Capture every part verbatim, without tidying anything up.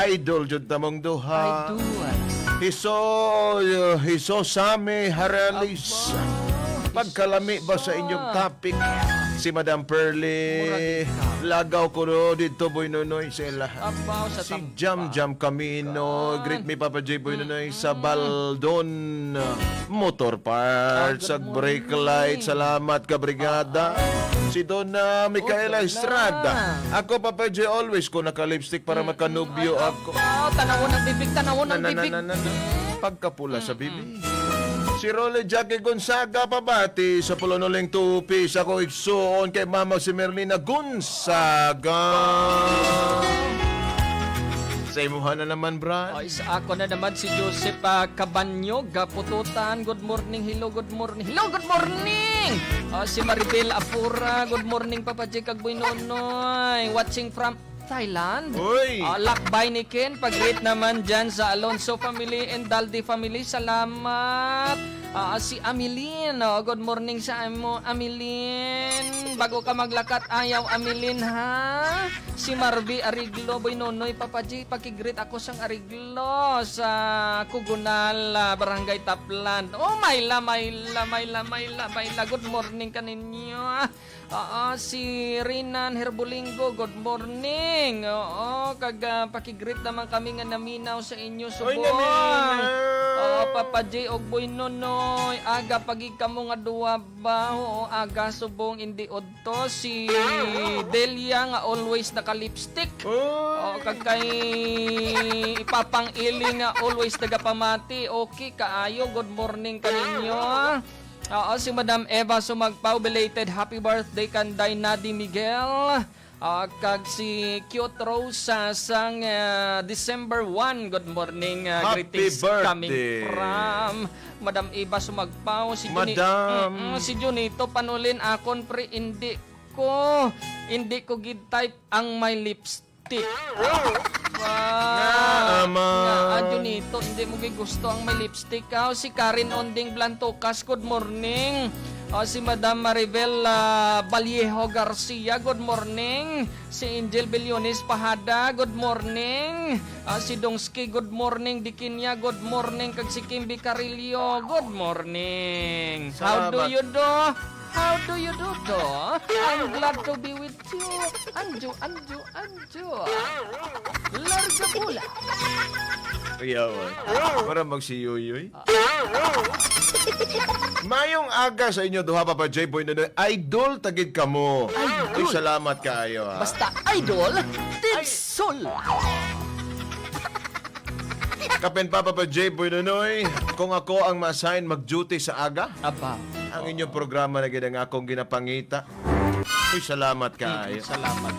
Idol jud ta mong duha. Idol. Hiso, hiso Sammy Harales. Aba, Pagkalami ba sa inyong topic? Si Madam Pearly, Murag ikaw. Lagaw ko no dito, Boy Nonoy, sa ila. Abaw sa Si tampa. Jam Jam Camino. Kan. Greet me, Papa J, Boy Nonoy, sa Mm. Baldon Motor Parts, Ah, good sa brake morning. Light. Salamat, kabrigada. Ah. Si Donna Micaela Oh, Donna. Estrada. Ako, Papa J, always ko naka-lipstick para Mm, makanubyo mm, ay, ako. Abaw, tanawon ang bibig, tanawon ang Na, na, na, bibig. na, na, na. Pagkapula sa Mm, mm. bibig. Si Rolly Jackie Gonzaga, pabati sa Pulonoleng Tupi, sa ko igsuon kay Mama si Merlina Gonzaga. Sa imuha na naman, Brad. Ay, sa ako na naman si Joseph, ah, Cabanyog, ah, Pututan. Good morning, hello, good morning. Hello, good morning! Ah, si Maribel Apura, good morning, Papa J, kag Boy Nonoy. Watching from Thailand. Uy! Ah, Lakbay ni Ken, pag-greet naman dyan sa Alonso family and Daldi family. Salamat. Ah, si Amilin. Oh, good morning sa amo, Amilin. Bago ka maglakat, ayaw, Amilin, ha? Si Marby Ariglo, Boy Nonoy, Papa G, pakigreet ako sang Ariglo sa Kugunal, ah, Barangay Taplan. Oh, Myla, Myla, Myla, Myla, Myla. Good morning kaninyo. Ah, si Rinan Herbolingo, good morning. Oo, kag, ah, pakigreet naman kami nga naminaw sa inyo Oy, subong. Naminaw. Oo, Papa J og Boy Nonoy, aga pa gid kamo nga duwa ba? Oo, aga subong, indi udto. Si Delia nga always naka-lipstick. Oy. Oo, kag kay Ipapang Ili nga always nagapamati. Okay kaayo, good morning kaninyo. Oo, si Madam Eva Sumagpaw, belated happy birthday kanday Nadi Miguel. Ah, kag si Cute Rose, ah, sang, ah, December one. Good morning, ah, Happy greetings coming birthday. From Madam Eva Sumagpaw. Si Juni-, Madam. Mm, mm, si Junito Panulin, akon pre, indi ko, indi ko gid type ang may lipstick. Ti-, ah, Nga, ama. Nga, ah, Junito, hindi mo gid gusto ang may lipstick, ah. Si Karen Onding Blantucas, good morning. Ah, si Madam Maribel, ah, Vallejo Garcia, good morning. Si Angel Billones Pahada, good morning. Ah, si Dongski, good morning. Dikinia, good morning. Kag si Kimby Carillo, good morning. How do Salamat. You do? How do you do, do? I'm glad to be with you. Anju, anju, anju. Larga bola. Ayaw, ah. Para magsiyuyoy. Mayong aga sa inyo duha, Papa J, Boy Nonoy. Idol tagid kamo. Idol. Uy, salamat kaayo, ha. Basta idol, Ay. Tidsol. Kapin pa, Papa J, Boy Nonoy, kung ako ang ma-assign mag-duty sa aga, Aba. Ang inyong programa na gid ang akong ginapangita. Uy, salamat kaayo. Mm, salamat.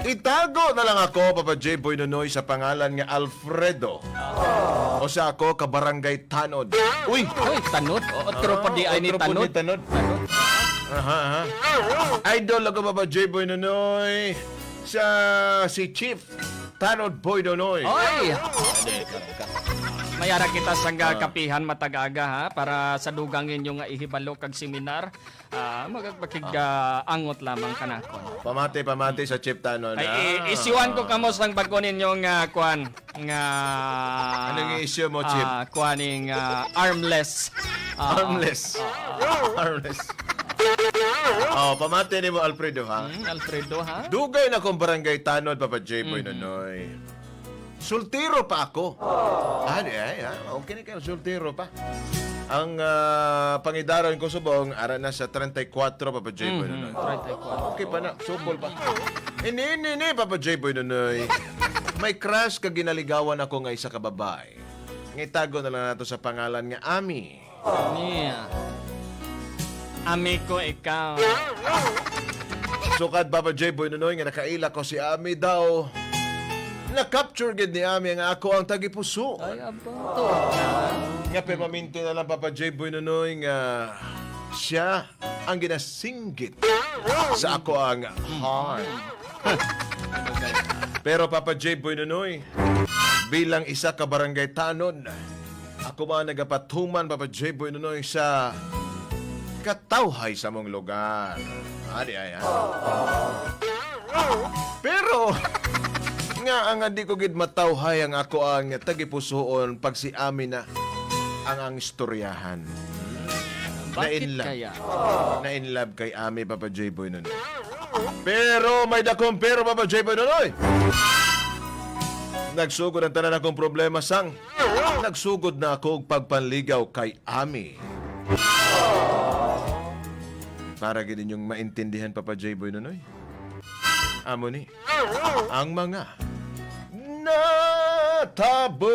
Itago na lang ako, Papa J, Boy Nonoy, sa pangalan nga Alfredo. O sa ako, kabarangay Tanod. Uy! Uy, Tanod. O, otro Ah, pa di ay ni otro po Tanod. Ni Tanod. Aha, aha. Idol ako, Papa J, Boy Nonoy, sa si Chief Tanod Boy Nonoy. Oy! Mayara kita sang Ah. kapihan matag aga, ha, para sa dugang ninyo nga ihibalo kag seminar. Ah, mag-, makig-, ah, angot lamang kanakon. Pamati, pamati sa Chief Tanod, Ay, ha? i-, isyuhan ko kamo sang bag-o ninyo nga, kwan, nga, Anong i-issue mo, Chief? ah, kwan ning, ah, armless. Ah, Armless. ah, Armless. Oh, pamati nimo, Alfredo, ha? Hmm, Alfredo, ha? Dugay na kong barangay Tanod, Papa J, Boy Mhm. Nonoy. Soltero pa ako. Ah, di ay, ah. Okay na kayo, soltero pa. Ang, ah, pangidaron ko subong, ara na sa treinta y cuatro, Papa J, Boy Mhm, Nonoy. treinta y cuatro. Okay pa na, supol pa. Ini, ini, ini, Papa J, Boy Nonoy. May crush ka ginaligawan ako nga isa ka babae. Ngitago na lang nato sa pangalan nga Ami. Niya. Ami ko ikaw. Sukad, Papa J, Boy Nonoy, nga nakaila ko si Ami daw, na-capture gid ni Ami nga ako ang tagipuso. Ay, aba. Nga permanente na lang, Papa J, Boy Nonoy, nga siya ang ginasinggit sa ako ang heart. Pero, Papa J, Boy Nonoy, bilang isa ka barangay Tanod, ako man nagapatuman, Papa J, Boy Nonoy, sa katawhay sa mong lugar. Ah, di ay, ah. Pero, Nga ang di ko gid matawhay ang ako ang tagipusoon pag si Ami na ang ang istoryahan. Bakit Na in love. kaya? Na in love kay Ami, Papa J Boy, nun. Pero may dakong pero, Papa J Boy, nun, oy! Nagsugod ang tanan akong problema, sang nagsugod na ako og pagpanligaw kay Ami. Para gid ninyong maintindihan, Papa J Boy, nun, oy. Amo ni ang mga natabo.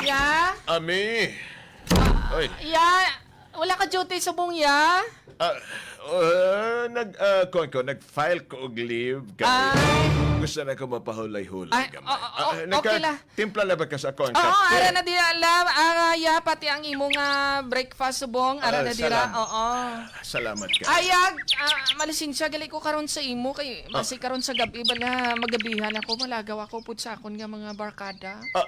Ya? Ami. Oy. Ya, wala ka duty subong, ya? Ah, uh, nag, ah, kuwan ko, nag-file ko og leave kay Ay. gusto na ko mapahulay-hulay Ay, gamay. oo, Ah, oo, okay la. nagkatimpla na ba ka sa kuwan, Oo, kape? ara na dira, la, ara, ya, pati ang imo nga breakfast subong, ara Ah, na dira. salamat. Oo. Salamat ka. Ay, ah, ah, malisensya gali ko karon sa imo kay Ah. basi karon sa gabi bala magabihan ako, malagaw ako pud sa akon nga mga barkada. Ah.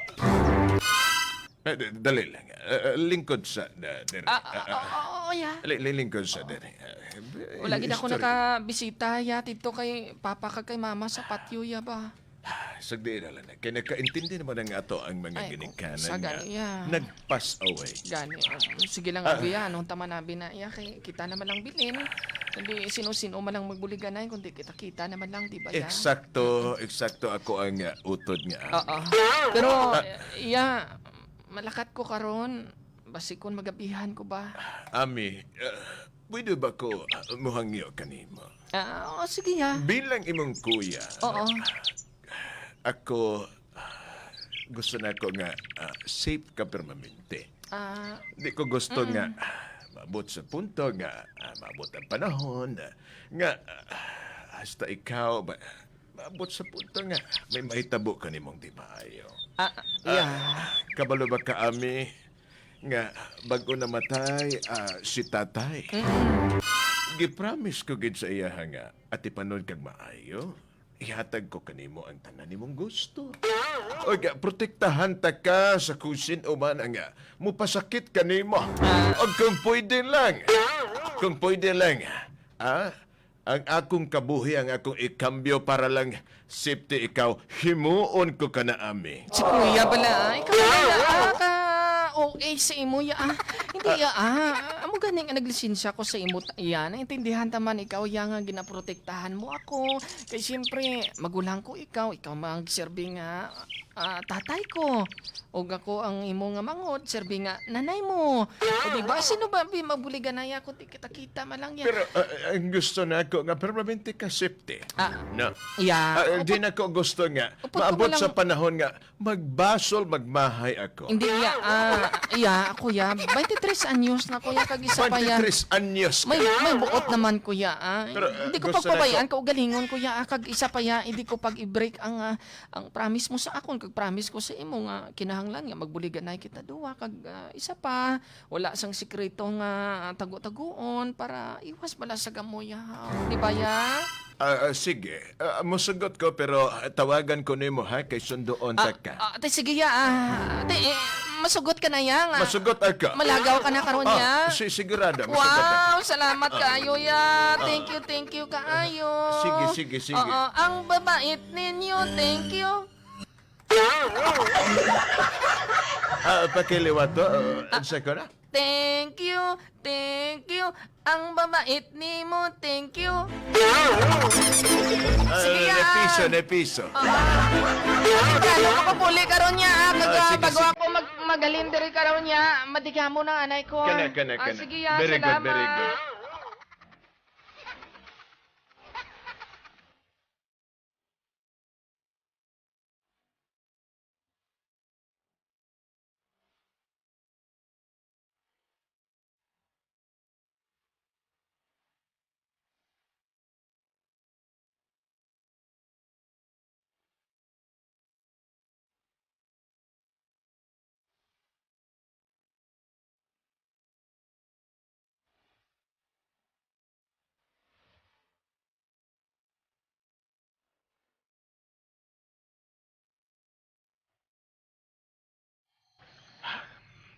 Eh, d-, dali lang. Eh, eh, lingkod sa, da-, diri. Ah, ah, Ah, ah, ah, oo, ya. li-, li-, lingkod sa diri. Ah, Wala gid ako istorya. nakabisita, ya, dito kay papa kag kay mama sa patio, ya ba? Ah, sagdi na lang. Kay nagkaintindi naman ang ato ang mga Ay, ginikanan sa nga gani, ya. nag-pass away. Gani, ah, sige lang, Ah. abi, ya, anong tama na, abi na, ya, kay kita naman lang bilin. Hindi sino-sino man lang magbuliganay, kundi kita-kita naman lang, di ba, ya? Eksakto, eksakto ako ang, ah, utod nga. Oo. Pero, Ah. ya, malakat ko karon, basi kun magabihan ko ba? Ami, ah, pwede ba ko, ah, muhangyo kanimo? Ah, oo, sige, ya. Bilang imong kuya, Oo. ako, gusto na ko nga, ah, safe ka permanente. Ah, Di ko gusto mm. nga, ah, maabot sa punto nga, ah, maabot ang panahon, ah, nga, ah, hasta ikaw, ba, maabot sa punto nga may mahitabo ka nimong di maayo. Ah, Ah, yeah. kabalo ba ka, Ami, nga bag-o namatay, ah, si tatay? Mm. Gipromise ko gid sa iyaha nga atipanon kag maayo, ihatag ko kanimo ang tanan nimong gusto. Og, ah, protektahan ta ka sa kung sin-o man ang, ah, mupasakit kanimo. Ah. Og kung pwede lang, kung pwede lang, ah, ang akong kabuhi, ang akong ikambyo para lang safety ikaw, himuon ko ka na, Ami. Si Kuya bala, ah. Ikaw bala, ah, ka O A sa imo, ya, ah. Hindi, ya, ah. Amo gani nga naglisensya ko sa imo, ta-, ya. Naintindihan ta man ikaw, ya, nga ginaprotektahan mo ako. Kay siyempre, magulang ko ikaw. Ikaw man ang serbi nga, ah, tatay ko. Og ako ang imo nga manghod, serbi nga nanay mo. O, di ba? Sino ba bi-, mabuliganaya kung di kita-kita man lang, ya? Pero, ah, ang gusto nako nga permanente ka safety. Ah. No. Ya. Ah, Opo. di na ko gusto nga Opo, maabot opo sa lang. panahon nga magbasol, magmahay ako. Hindi, ya. Ah, ya, ako, ya. Twenty-three anyos na, kuya, kag isa pa, ya. Twenty-three anyos ka. May, may buot naman, kuya, ah. Pero, ah, Hindi ko gusto na pagpabayaan ko. kaugalingon, kuya, ah, kag isa pa, ya. Hindi ko pag-i-break ang, ah, ang promise mo sa akon. Nagpromise ko sa imo nga kinahanglan nga magbuliganay kita duha, kag, ah, isa pa, wala sang sikreto nga tago-taguon para iwas bala sa gamoyaw. Di ba, ya? Ah, ah, sige. Ah, musugot ko, pero, ah, tawagan ko nimo, ha, kay sundoon ta Ah, ka. ah, ate, sige, ya, ah, ate, eh, masugot ka na, ya, nga Masugot ako. malagaw ka na karon, Ah, ya. si-, sigurado, masugot ako. Wow, salamat Ah. kaayo, ya. Ah. Thank you, thank you kaayo. Sige, sige, sige. Oo, ang babait ninyo, thank you. Ah, pakiliwat to. Ah, Ah. unsa ko na? Thank you, thank you. Ang babait nimo, thank you. Ah, Sige, ah. nepiso, nepiso. Ah. Kano ko puli karon niya, ah, kag, Ah, ah, sige, bago sige. ako mag-, magalin diri karon niya, madigamo na anay ko, ah. Kana, kana, Ah, kana. sige, ah, Very good, very salamat. good.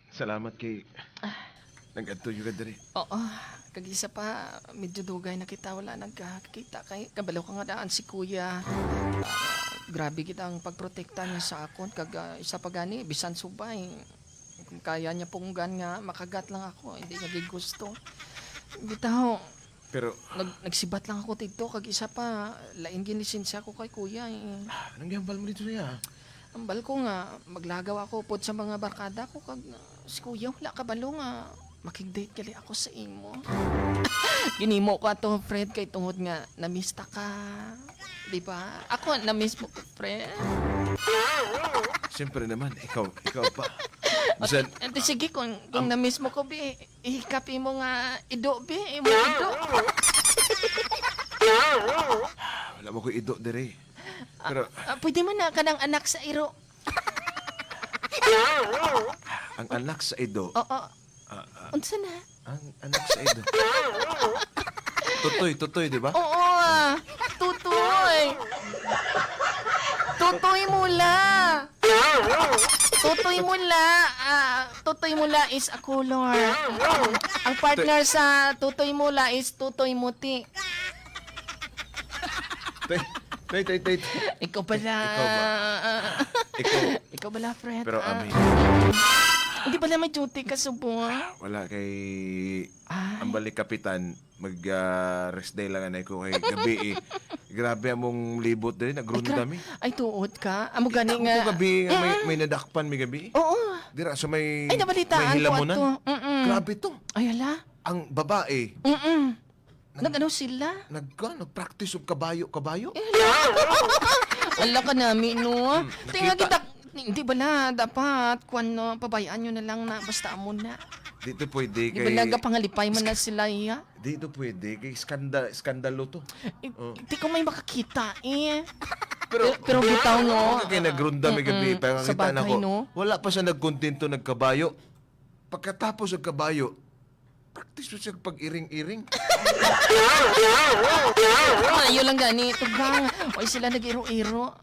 Salamat kay Ah. nag-adto ka diri. Oo. Kag isa pa, medyo dugay na kita wala nagkakita kay kabalo ka nga daan si Kuya. Ah, grabe gid ang pagprotekta niya sa akon. Kag, ah, isa pa gani, bisan subay, kung kaya niya punggan nga makagat lang ako, hindi niya gid gusto. Bitaw, Pero nag-, nagsibat lang ako dito, kag isa pa, lain gid lisensya ko kay Kuya, eh. Ah, anong gihambal mo dito niya? Hambal ko nga, maglagaw ako upod sa mga barkada ko, kag, ah, si Kuya, wala kabalo nga makig-date gali ako sa imo. Ginhimo ko ato, Fred, kay tungod nga namista ka. Di ba? Ako, na-miss mo ko, friend. Siyempre naman, ikaw, ikaw pa. Bisan Ate, sige, kung, kung Am- na-miss mo ko, bi, ihikapi mo nga ido, bi, imo ido. Wala mo ko ido diri. Pero Ah, ah, pwede man na ka ng anak sa iro. Ang anak sa ido. Oo. Ah, ah. Unsa na? Ang anak sa ido. Tutoy, Tutoy, di ba? Oo, ah. Tutoy. Tutoy Mula. Tutoy Mula. Ah, Tutoy Mula is a color. Ang partner sa Tutoy Mula is Tutoy Muti. Tay, tay, tay, tay, tay. Ikaw pala. Ikaw ba? Ikaw. Ikaw pala, Fred. Pero, ah, amin. Hindi pala may duty ka, subong? Wala kay Ay. Ang balik kapitan, mag, ah, rest day lang anay ko kay gabi, eh. Grabe among libot diri, Ay, nagrunda gra-, mi. Ay, tuod ka? Amo Kita gani ko nga. Gabi nga may, Mm-mm. may nadakpan mi gabi. Oo. Dira sa may, Ay, nabalitaan may ko hilamunan. Ato. Mm-mm. Grabe to. Ay, hala. Ang babae, Mm-mm. Nag-, Nag-ano sila? nag-, ah, nag-practice og kabayo-kabayo. Eh, hala. Ala ka nami, no? Hmm, Tingnan nakita. Kita, hindi ba na dapat, kwan, no, pabayaan nyo na lang na basta amo na? Di to pwede Di kay ba nagapangalipay man na sila, iya? Di to pwede kay skanda-, skandalo to. Eh, Oh. Di ko may makakita, eh. Pero, Pero, pero bitaw, no? Kay nagrunda may gabi, Mm-mm. Sa pangangita na bagay, ko. No? Wala pa siya nagkontento, nagkabayo. Pagkatapos ng kabayo, practice mo siya pag-iring-iring. Maayo lang gani, tugang. Oy, sila nag-iro-iro.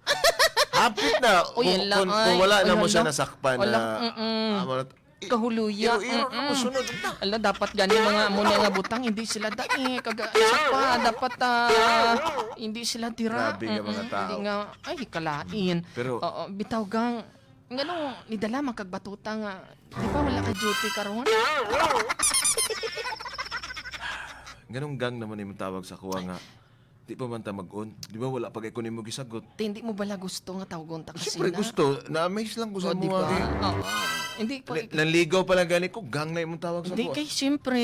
Hapit na. Uy, Kung, ala, kung, kung ay, wala uy, na mo siya hala. Nasakpan Wala, na, mm-mm. ah, wala, i-, Kahuluya, iro-iro na mm-mm. Masunod na. Ala, dapat gani mga amo na nga butang, hindi sila dai. Kaga, isa pa, dapat, ah, hindi sila dira. Grabe nga mga Mm-mm, hindi tao. Nga, ay, kalain. Pero Oo, bitaw gang, Ngano, nidala man kag batuta nga, di ba wala ka duty karon? Nganong gang naman imong tawag sa kuha nga, di pa man ta mag-on? Di ba wala pa gay ko nimo gisagot? Te, hindi mo bala gusto nga tawgon ta ka Siyempre sina? Gusto. Na-amaze lang ko sa O, di mga ba? Oo. Hindi ko Na-, ik- nanligaw pa lang gani ko, gang na imong tawag sa Hindi kuha. Kay siyempre,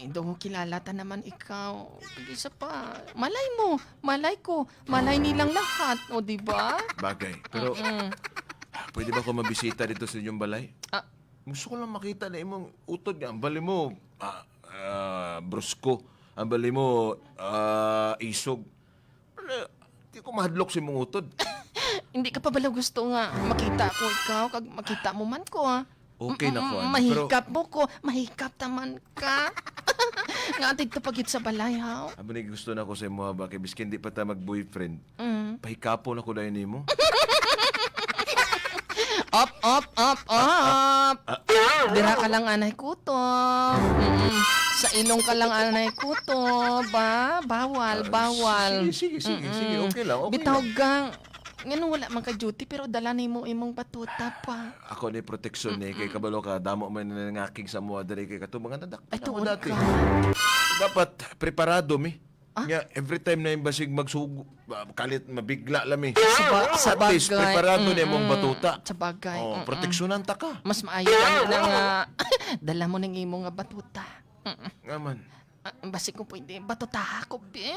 do kilala ta naman ikaw. Kag isa pa, malay mo, malay ko, malay nilang lahat, o di ba? Bagay. Pero Mm-mm. Pwede ba ko mabisita dito sa inyong balay? Ah. Gusto ko lang makita na imong utod nga. Ang bali mo, ah, ah, brusko. Ang bali mo, ah, isog. Wala, di ko mahadlok sa imong utod. Hindi ka pa bala gusto nga makita ko ikaw, kag makita mo man ko, ah? Okay na ko, ano, pero mahikap mo ko, mahikap naman ka. Nga, dito pa gid sa balay, haw? Amo ni gusto na ko sa imo, ba, kay biskin di pa ta mag-boyfriend. Mm. Pahikapon ako dahil nimo. Up, up, up, up. Dira ka lang anay kutob. Mm-mm. Sa ilong ka lang anay kutob, ba? Bawal, ah, bawal. Sige, sige, sige, sige. Mm-mm. Okay lang, okay lang. Bitaw, gang, ngano wala man ka duty, pero dala nimo imong batuta pa. Ako ni proteksyon ni, kay, mm-mm, kabalo ka, damo man na nangakig sa mua diri kay katong mga nadakpan. Ay, ako tuod dati. Ka. Dapat preparado mi. Ah? Nya, every time na yung basig magsugo, ah, kalit mabigla lang mi. Sa ba-, sa bagay. At least, preparado na imong batuta. Mm-mm. Sa bagay. Oh, mm-mm, proteksyonan ta ka. Mas maayo gani na nga dala mo ning imo nga batuta. Mm-mm. Nga man. Ah, basi kung pwede, batutaha ko, be.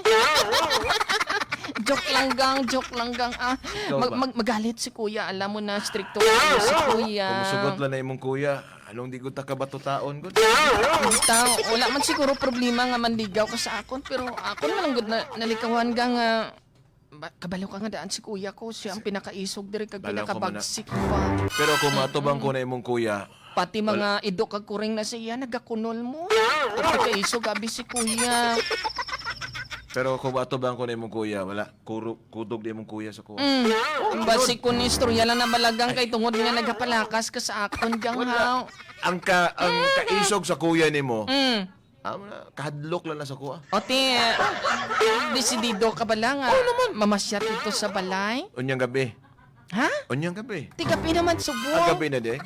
Joke lang, gang. Joke lang, gang. Ah, ikaw mag-, ba? Mag-, magalit si kuya. Alam mo na, stricto si kuya. Kung musugot lang na imong kuya, anong di gud ta kabatutaon gud? Bitaw, wala man siguro problema nga manligaw ka sa akon, pero akon man lang gud na, nalikawan, gang, nga ba-, kabalo ka nga daan si kuya ko, siya ang pinakaisog diri kag pinakabagsik pa. Bala ko man na. Pero kung matubang ko na imong kuya, pati mga ido kag kuring na siya, nagakunol mo. At nagkaisog abi si kuya. Pero kung matubang ko na imong kuya, wala. Kuro-, kudog na imong kuya sa kuha. Mm. Basi kun istorya lang na malagang kay tungod nga nagapalakas ka sa akon, gang, haw. Wala. Ang ka-, ang kaisog sa kuya nimo, mm. Amo na, kahadlok lang na sa kuha. O, ti, desidido ka bala nga mamasyat dito sa balay? Unyang gabi. Ha? Unyang gabi. Ti gabi naman, subong. Ah, gabi na, di?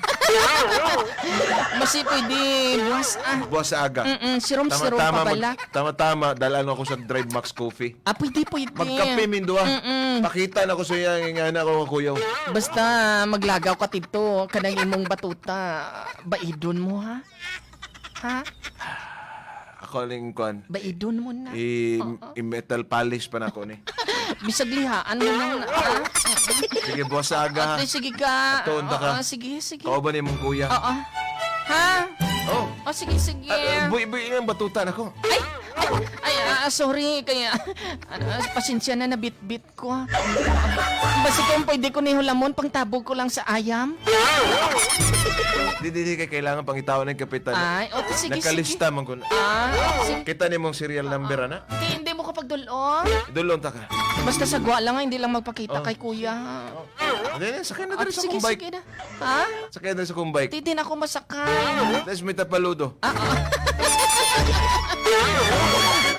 Basi pwede buwas, ah. Buwas sa aga. Mm-mm, sirom-sirom pa bala. Tama-tama, mag-, tama-tama, dalan ako sa Drive Max Coffee. Ah, pwede, pwede. Magkape mi duha. Mm-mm. Pakita na ko sa iya, nga na ako, kuya. Basta maglagaw ka dito, kanang imong batuta, baidon mo, ha? Ha? Ako ning kuan. Baidon mo na. I-, oo. I-metal polish pa na ko ni. Bisag lihaan mo lang na, ha? Sige, buwas sa aga, ha? Okay, sige ka. Atuon ta ka. Oo, sige, sige. Kauban imong kuya. Oo. Ha? Oh. Oh, sige, sige. Ah, ah, buhi, buhi, yung batuta na ko. Ay, ay, ay, ah, sorry. Kaya, ano, pasensya na, nabitbit ko. Basi kung pwede ko ni hulamon, pangtabog ko lang sa ayam. Di, di, di, kay kailangan pangitaon ng kapitan. Ay, o, sige, sige. Nakalista man ko na. Ah, sige. Kita ni mong serial number, ana? Di, hindi mo ko pagdulon. Idulon ta ka. Basta sagwa lang, ha, hindi lang magpakita kay kuya, ha? Oh. Hindi, hindi, sakay na dali sa akong bike. Ah, sige, sige na. Ha? Sakay na sa akong bike. Di din ako masakay. Tapos may tapaludo. Ah, ah.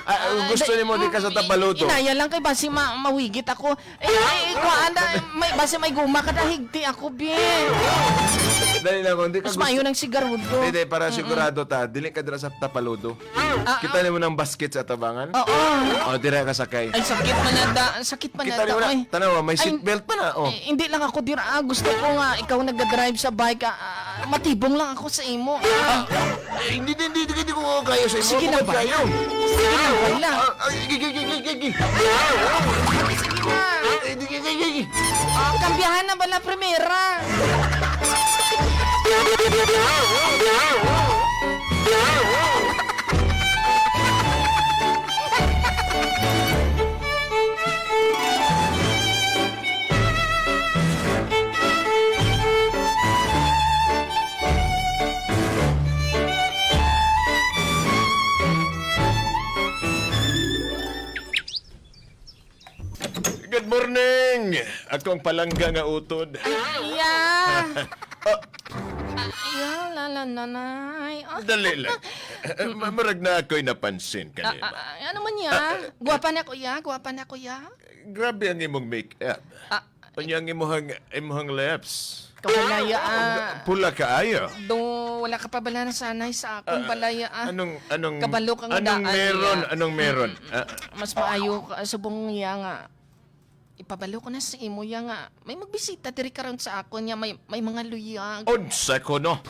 Ah, gusto nimo di ka sa tapaludo? Inaya lang kay basi ma-, mawigit ako. Eh, eh, kuhaan na, may, basi may guma ka na, higti ako, bi. Dali lang, kung di ka gusto. Mas maayo ng sigarilyo. Hindi, hindi, para sigurado ta, dili ka dira sa tapaludo. Ah, ah. Kita nimo ng basket sa tabangan? Oo. O, dira ka sakay. Ay, sakit man na da-, sakit man na da-, oy. Kita nimo na, tanawa, may seatbelt pa na, oh. Eh, hindi lang ako dira, ah. Gusto ko nga ikaw nagdadrive sa bike, ah, ah, matibong lang ako sa imo, ah. Ah, eh, hindi, hindi, hindi, hindi ko kaya sa imo. Sige lang ba? Kayo. Sige lang ba? Ah, ah, igi, igi, igi, igi. Sige na. Eh, igi, igi, igi, igi. Ah, kambiyahan na bala primera. Good morning, akong palangga nga utod. Ay, iya. Oh. Ay, iya, la, la, nanay. Oh. Dali lang. Ma-, murag na ako'y napansin kanina. Ah, ah, ah, ano man, iya? Ah, ah, guwapa na ko, iya. Guwapa na ko, iya. Grabe ang imong make-up. Ah. Unya ang imuhang, imuhang lips. Kabalaya, ah. Pula kaayo. Do, wala ka pa bala nasanay sa akong balaya, ah. Ah, anong, anong, kabalo ka nga anong daan, meron? Iya. Anong meron? Mm, mm, ah, mas maayo ka, subong, iya nga. Ipabalo ko na sa imo, iya nga. May magbisita diri karon sa akon, iya may, may mga luyag. Unsa ko, no?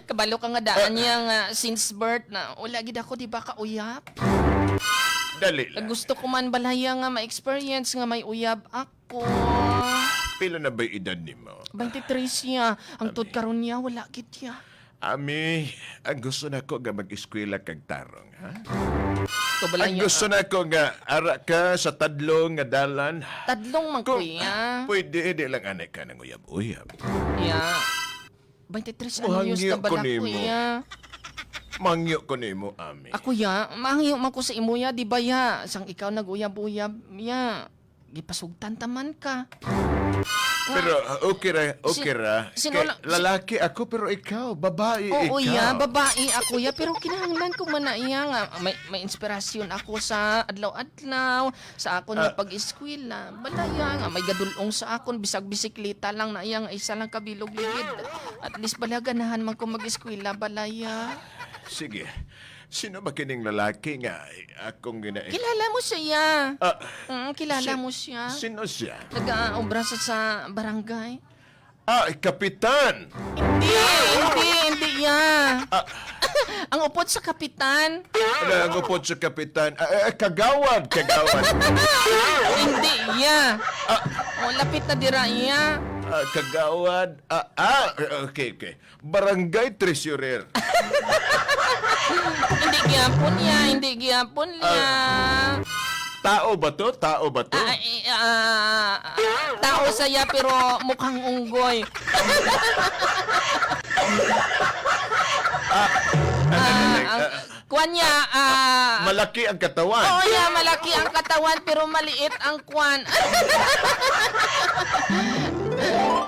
Kabalo ka nga daan, iya nga, since birth na, wala gid ako, di ba, kauyab? Dali lang. Gusto ko man balaya nga ma-experience nga may uyab ako. Pila na ba'y edad nimo? Twenty-three siya. Hangtod karon niya, wala gid siya. Ami, ang gusto nako nga mag-eskwela kag tarong, ha? Ang gusto na ko nga ara ka sa tadlong nga dalan. Tadlong man, Kung kuya. Pwede, di lang anay ka nang uyab-uyab. Ya. Twenty-three anyos na bala, kuya. Mangyo ko nimo, Ami. Ako, ya, mangyo man ko sa imo, ya, di ba, ya? Sang ikaw nag-uyab-uyab, ya. Gipasugtan taman ka. Pero, ah, okay ra, okay ra. Kay lalaki ako, pero ikaw, babae ikaw. Oo, ya, babae ako, ya, pero kinahanglan ko man na iya nga may, may inspirasyon ako sa adlaw-adlaw, sa akon nga pag-eskwela. Balaya nga may gadul-ong sa akon, bisag bisikleta lang na iya nga isa lang ka bilog ligid. At least bala ganahan man ko mag-eskwela, balaya. Sige. Sino ba kining lalaki nga akong gina- Kilala mo siya. Ah, Mm, kilala si-, mo siya. Sino siya? Nag-aobra sa, sa barangay. Ah, kapitan. Hindi, hindi, hindi iya. Ah. Ang upod sa kapitan. Ano ang upod sa kapitan? Ah, eh, kagawad, kagawad. Hindi iya. Ah. Oh, lapit na dira iya. Ah, kagawad. Ah, ah, okay, okay. Barangay treasurer. Hindi gyapon iya, hindi gyapon iya. Ah, tao ba to? Tao ba to? Ah, eh, ah, tao saya pero mukhang unggoy. Ah, ano, ano, Ah, ano, ang ah, kuwan niya, ah, malaki ang katawan. Oo, iya, malaki ang katawan, pero maliit ang kuwan.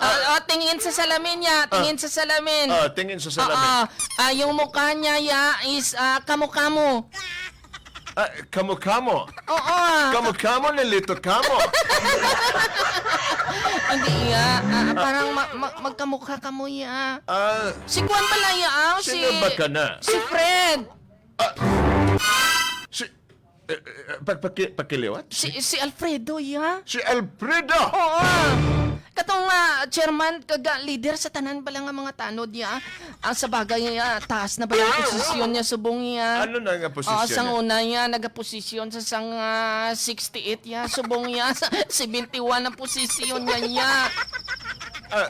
Ah, oh, tingin sa salamin niya, tingin sa salamin. Ah, tingin sa salamin. Oo. Ah, yung mukha niya, ya, is, ah, kamo-kamo. Ah, kamo-kamo? Oo. Kamo-kamo ni Lito Kamo? Hindi, ya. Ah, parang ma-, ma-, magkamukha kamo, ya. Ah. Si kuwan pala, ya, ah, sino si, ba ka na? Si Fred. Ah, si, eh, eh, pag-, paki-, pakiliwat? Si, si Alfredo, ya. Si Alfredo? Oo. Katong, ah, chairman kag, ah, leader sa tanan pala nga mga tanod, ya. Ang sa bagay, ah, taas na pala ang posisyon niya, subong, ya. Ano na nga posisyon niya? Oo, sang una, ya, nagaposisyon sa sang, ah, sixty-eight, ya. Subong, ya, sa seventy-one ang posisyon niya, ya. Ah,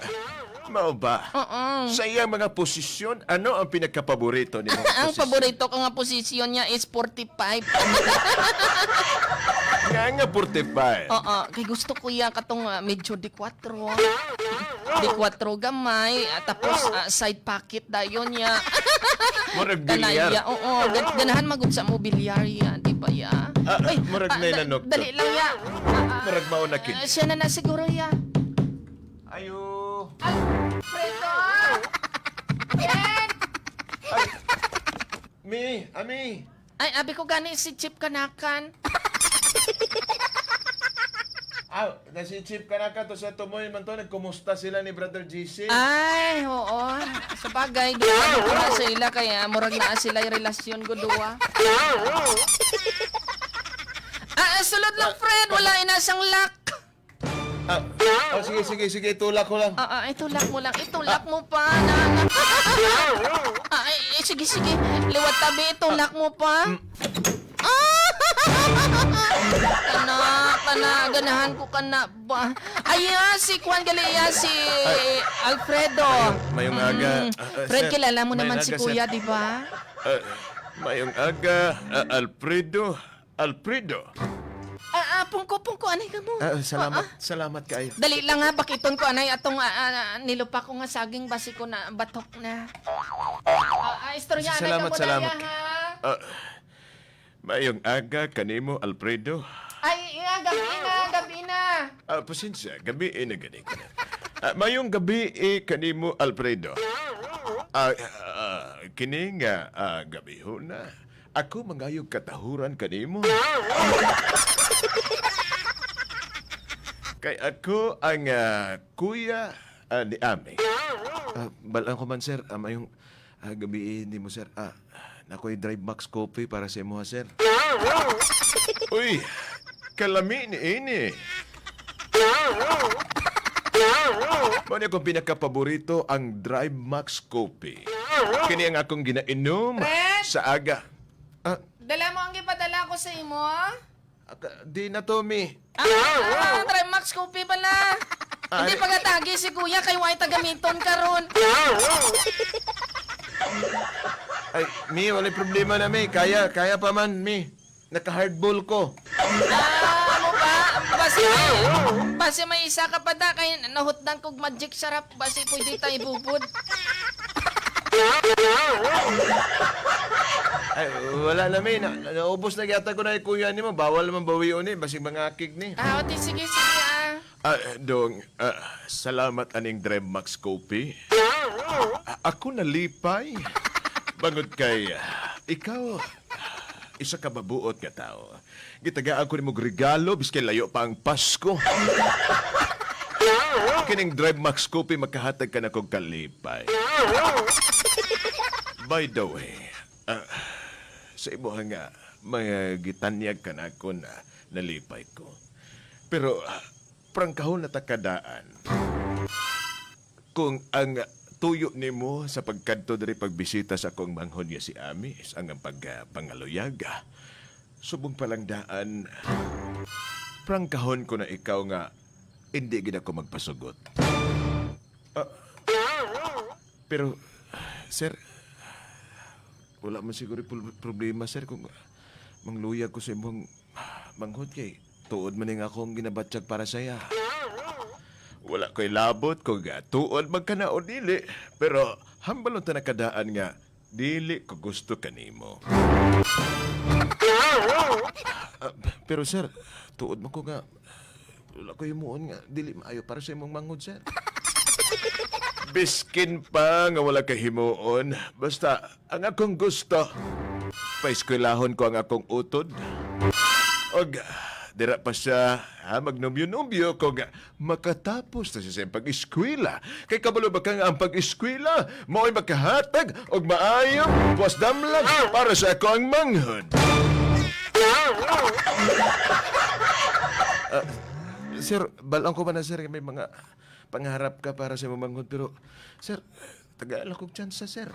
Mao ba? Oo. Sa iyang mga posisyon, ano ang pinakapaborito nimo nga posisyon? Ang paborito ko nga posisyon niya is forty-five. Nga nga forty-five? Oo, kay gusto ko iya katong, ah, medyo de cuatro. De cuatro gamay, ah, tapos, ah, side pocket dayon niya. Murag bilyar. Kana iya, oo, gan-, ganahan man gud sa mo bilyar iya, di ba iya? Ah, uy, murag ah, da-, nainanok to. Dali lang iya. Ah, ah, murag mao na kid. Ah, siya na na siguro iya. Ayo. Alfredo! Ken! Ay. Mi, ami. Ay, abi ko gani si Chief Kanakan. Ah, na si Chief Kanakan to sa Tumoy man to, nagkumusta sila ni Brother G C? Ay, oo. Sa bagay, ginawa ko na sa ila, kaya murag naa sila'y relasyon, guduwa. Ah, ah, sulod lang, friend. Wala ina sang lock. Ah, oh, sige, sige, sige, itulak ko lang. Ah, ah, itulak mo lang, itulak mo pa, na, na. Ah, eh, eh, sige, sige, liwat tabi, itulak mo pa. Mm. Ah! Kana, kana, ganahan ko kana ba. Ay, ah, si Kwan gali, ah, si Alfredo. Mayong, mayong aga. Mm. Ah, ah, Fred, sir, kilala mo naman si Kuya, di ba? Ah, mayong aga, ah, Alfredo. Alfredo. Ah, ah, pungko, pungko, anay ka mo. Ah, salamat, ah, ah, salamat kaayo. Dali lang ha, bakiton ko anay atong, ah, ah, nilupa ko nga saging, basi ko na batok na. Ah, ah, istorya anay ka mo, salamat. Daya, ha? Ah, mayong aga kanimo, Alfredo. Ay, iya, gabi na, gabi na. Ah, pasensya, gabi na gani ko na. Ah, mayong gabi, eh, kanimo, Alfredo. Ah, ah, kini nga, ah, gabi ho na. Ako mangayog katahuran kanimo. Kay ako ang, ah, kuya, ah, ni Ami. Ah, bal-an ko man, sir, ah, mayong, ah, gabi nimo, sir. Ah, nakoy Drive Max Coffee para sa imo, ha, sir. Uy, kalami ni ini. Mao ni akong pinakapaborito ang Drive Max Coffee. Kini ang akong ginainom sa aga. Ah. Dala mo ang gipadala ko sa imo? Aka-, di na to, Mi. Ah, ah, Trimax Coffee pala. Ah, hindi, di- pagatagi si Kuya kay way tagamiton karon. Ay, Mi, walay problema na, Mi. Kaya, kaya pa man, Mi. Naka-hardball ko. Ah, amo ba? Basi may, basi may isa ka pa da kay nahutdan kog magic sarap. Basi pwede ta ibubod. Ay, wala na, Mi. Na, naubos na gyud ko na ikuya nimo. Bawal man bawion ni. Basig mangakig ni. Ah, okay, sige, sige, ah. Ah, Dong, ah, salamat aning Drevmax Coffee. A-, ako nalipay. Bangod kay, ah, ikaw, isa ka mabuot nga tawo. Gitagaan ko nimo regalo, biskay layo pa ang Pasko. Kining Drevmax Coffee makahatag ka na kog kalipay. By the way, ah, sa imo nga mga gitanyag ka na ako na nalipay ko. Pero, ah, prangkahon na ta ka daan. Kung ang tuyo nimo sa pagkadto diri pagbisita sa akong manghod nga si Ami, sa ang pag, ah, pangaluyag, ah, subong pa lang daan, prangkahon ko na ikaw nga hindi gid ako magpasugot. Ah, pero, sir, wala man siguro pul-, problema, sir, kung mangluyag ko sa imong manghod kay tuod man ning akong ginabatyag para sa iya. Wala ko'y labot kung, ah, tuod man kana o dili, pero hambalon ta na ka daan nga dili ko gusto kanimo. Ah, pero sir, tuod man ko nga wala ko himuon nga dili maayo para sa imong manghod, sir. Biskin pa nga wala ka himuon, basta ang akong gusto, paeskwelahon ko ang akong utod. Og dira pa siya, ha, magnubyo-nubyo kung makatapos na siya sa iyang pag-eskwela. Kay kabalo ba ka nga ang pag-eskwela mao'y makahatag og maayong buwas damlag para sa ako ang manghod? Ah, sir, balaan ko man na, sir, may mga pangarap ka para sa imong manghod, pero, sir, tagaan lang kog tsansa, sir.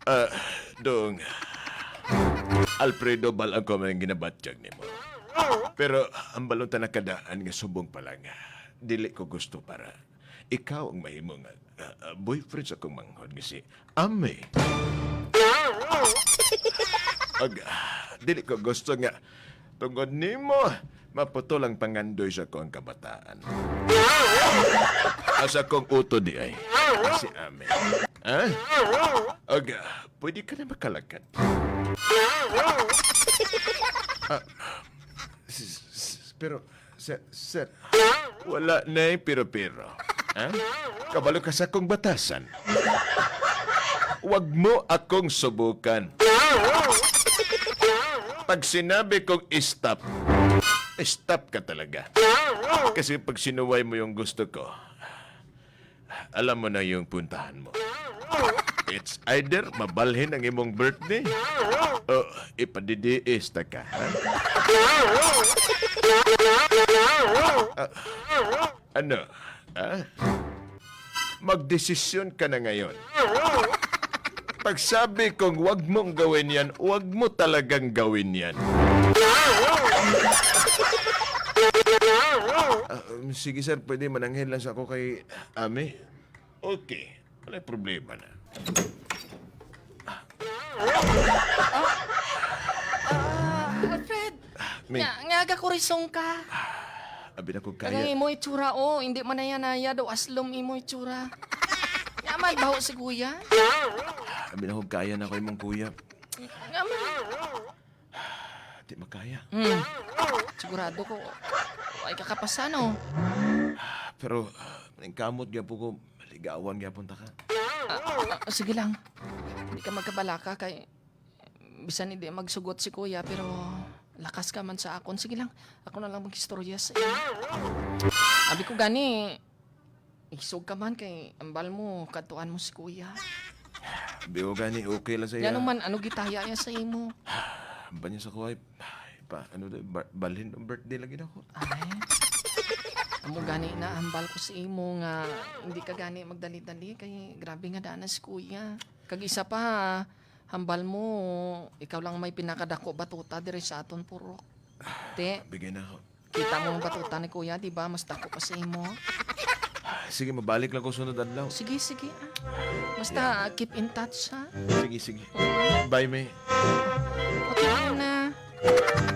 Ah, Dong, Alfredo, balaan ko man ang ginabatyag nimo. Pero ang balon ta nakadaan nga subong pa lang, dili ko gusto para ikaw ang mahimo nga, ah, ah, boyfriend sa akong manghod nga si Ami. Ag, ah, dili ko gusto nga tungod nimo maputol ang pangandoy sa akong kabataan. Asa kong utod di ay si Ami. Ha? Ag, ah, pwede ka na makalagad. Ah, s-, s-, pero, sir, sir, wala na'y pero-pero. Ha? Kabalo ka sa akong batasan. Wag mo akong subukan. Pag sinabi kong stop, stop ka talaga. Kasi pag sinuway mo yung gusto ko, alam mo na yung puntahan mo. It's either mabalhin ang imong birthday o ipadidiis ta ka, ha? Ah, ano? Ha? Magdesisyon ka na ngayon. Pagsabi kong wag mong gawin yan, wag mo talagang gawin yan. Ah, um, sige, sir, pwede mananghid lang sa ako kay Ami? Okay, wala problema na. Ah, Alfred! Mi. Nga, nga aga ko risong ka. Abi na kog kaya. Ang imo itsura, oh, hindi manaya-naya daw aslom imo itsura. Nga man, baho si kuya. Abi na kog kaya na ko imong kuya. Nga man. Di makaya. Hmm. Sigurado ko, ay kakapasa, no? Pero, ningkamot gyapon ko, maligawan gyapon ta ka. Ah, ah, sige lang. Hindi ka magkabalaka kay bisan hindi magsugot si kuya, pero lakas ka man sa akon. Sige lang, ako na lang mag-istorya sa imo. Abi ko gani, isog ka man kay ambal mo, kadtuan mo si kuya. Di ko gani okay lang sa iya. Ngano man, ano gitaya niya sa imo? Ambal niya sa kuya, pa, ano to, ba-, balhin ang birthday lagi na ko. Ay. Amo gani na, ambal ko sa imo nga hindi ka gani magdali-dali kay grabe nga daan na si kuya. Kag isa pa, hambal mo, ikaw lang may pinakadako batuta diri sa aton purok. Te, bigay na ako. Kita mo ang batuta ni kuya, di ba? Mas dako pa sa imo. Sige, mabalik lang ko sunod adlaw. Sige, sige, ah. Basta, yeah, keep in touch, ha? Sige, sige. Bye, May. Okay, na.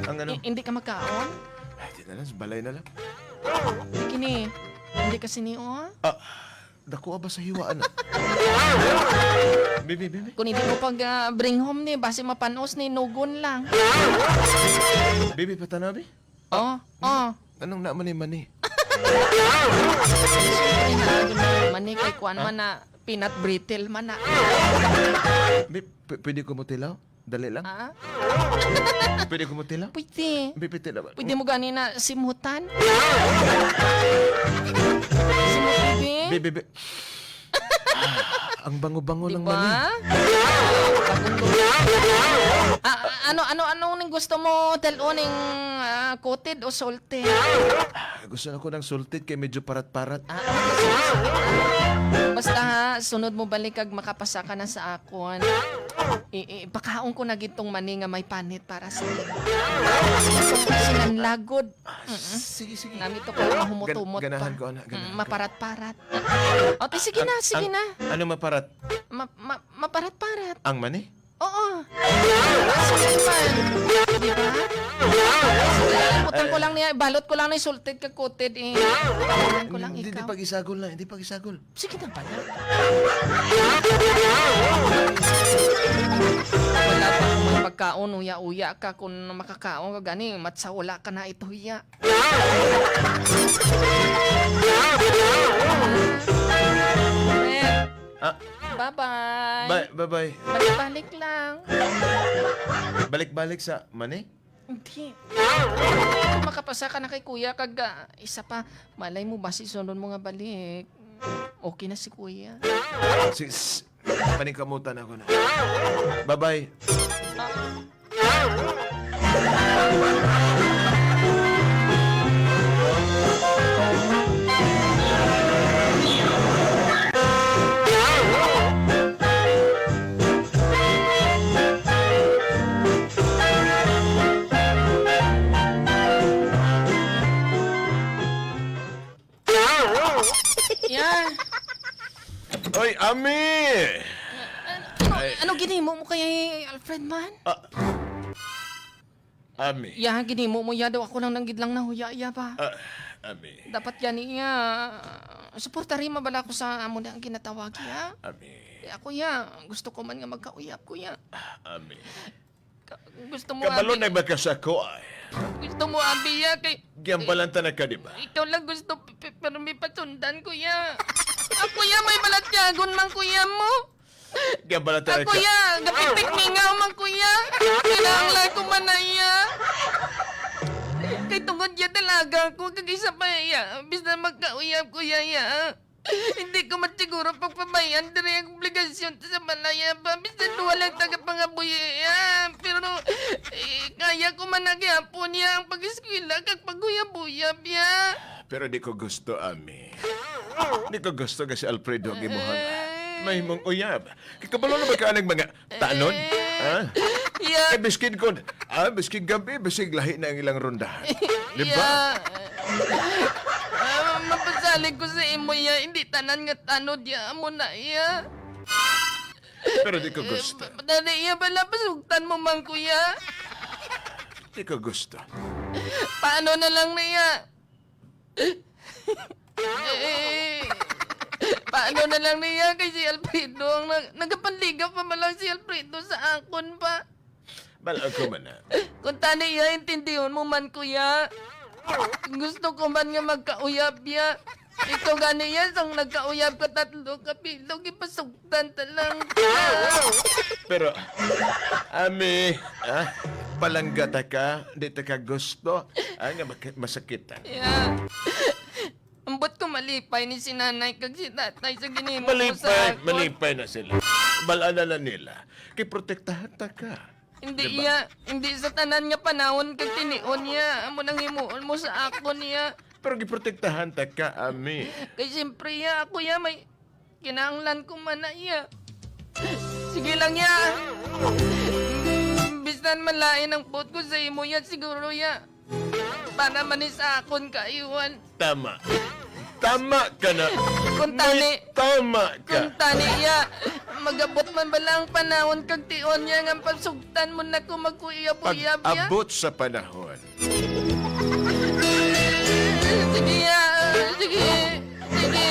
Ang ano? I-, hindi ka magkaon? Ay, di na lang, sa balay na lang. Di kini, hindi ka sini, oh. Ah, dako ba sa hiwa, ana? Bibi, bibi. Kung hindi mo pag, ah, bring home ni, basi mapanos ni, nugon lang. Bibi, patanaw, bi? Oh, oh. Anong na man ni mani? Siyempre na, mani kay kuan man na, peanut brittle man na. Bi, p-, pwede ko mo tilaw? Dali lang. Ah? Pwede ko mo tilaw? Pwede. Bi, pwede na ba? Pwede mo gani na simutan? Simut, bibi? Bi, bi, bi. Ah, ang bango-bango Di ng ba? mani. Ah, ano, ano, anong ning gusto mo, dal-o ning, ah, coated o salted? Ah, gusto na ko ng salted kay medyo parat-parat. Ah, okay, sige, sige. Basta ha, sunod mo balik kag makapasa ka na sa akon. I-, i-, ipakaon ko na gid tong mani nga may panit para sa imo. Sinanlagod. Ah, sige, sige. Nami to ko mahumot-humot Gan-, ganahan pa. ko, ana, Mm, ganahan ko. maparat-parat. O, ti, sige Ang, na, sige ang, na. ano maparat? Ma-, ma-, maparat-parat. Ang mani? Oo. Sige man. Di ba? Sige, iputang ko lang niya, balot ko lang na yung salted kag coated, eh. Iputang ko lang Hindi, hindi ikaw. pag-isagol na, hindi pag-isagol. Sige na pala. Wala pa akong mga pagkaon, uya-uya ka kung makakaon ka gani, matsa wala ka na ito, hiya. Eh, Ah. bye-bye. Bye, bye-bye. Balik-balik lang. Balik-balik sa mani? Hindi. Makapasa ka na kay kuya kag, ah, isa pa, malay mo ba si sunod mo nga balik? Okay na si kuya. Sis, paningkamutan ako na. Bye-bye. Yeah. Oy, Ami! Ano, Ay. ano ginimo mo kay Alfred man? Ah. Ami. Ya, ginimo mo ya daw ako lang nanggid lang nahuya ya ba? Ah, Ami. Dapat gani ya, suportari mabala ko sa amo na ang ginatawag ya. Ami. Kay ako ya, gusto ko man nga magkauyab ko ya. Ami. Ka-, gusto mo, Kabalo abi? na ba ka sa ko ay? Gusto mo, abi, ya, kay Giambalanta na ka, di ba? Ikaw lang gusto, p-, p-, pero may patundan, kuya. Ako, ya, may balatyagon man, kuya mo. Giambalanta na Ako, ka. ya, gapipikmingaw man, kuya. Kinahanglan ko man na, ya. Kay tungod, ya, dalaga ko, kag isa pa, ya, bis na magkauyab, kuya, ya. Hindi ko man siguro pagpabayan diri ang obligasyon sa balaya ba. Bisan wala lang tagapangabuhi, ah. Pero, eh, kaya ko man na gihapon niya ang pag-eskwela kag pag-uyab-uyab niya. Pero di ko gusto, Ami. Di ko gusto nga si Alfredo ang imuhang Eh. mahimong uyab. Kay kabalo na ba ka anang mga tanod? Eh. Ha? Yeah. Kay biskin ko, ah, biskin gabi, bisig lahi na ang ilang rondahan. Di ba? Yeah. Ah, mapasalig ko sa imo, ya. Hindi tanan nga tanod, ya. Amo na, ya. Pero di ko gusto. Eh, pa-, dali, ya, bala, pasugtan mo man, kuya. Di ko gusto. Paano na lang na, ya? Eh, paano na lang niya kay si Alfredo ang nag-, nagapanligaw pa man lang si Alfredo sa akon pa? Bal-, ako man na. Kung tani iya, intindihon mo man, kuya. Gusto ko man nga magkauyab ya. Ikaw gani ya, sang nagkauyab ka tatlo ka bilog, ipasugtan ta lang. Pero, Ami, ah, palangga ta ka, di ta ka gusto, ah, nga mak-, masakitan. Ya. Ambot ko malipay ni si nanay kag si tatay sa ginimo mo sa Malipay, akon. malipay na sila. Bal-an na lang nila. Kay protektahan ta ka. Hindi Diba? iya, hindi sa tanan nga panahon kag tinion iya. Amo nang himuon mo sa akon iya. Pero giprotektahan ta ka, Ami. Kay siyempre iya, ako iya may kinahanglan ko man na iya. Sige lang iya. Bisan malain ang buot ko sa imo iya, siguro iya. Para man ni sa akon kaayuhan. Tama. Tama ka na. Kung tani, May tama ka. kung tani iya, Mag-abot man bala ang panahon kag tion niya nga pasugtan mo na ko magkuyabuyabi, ah? Pag-abot sa panahon. Sige, ah, sige, sige.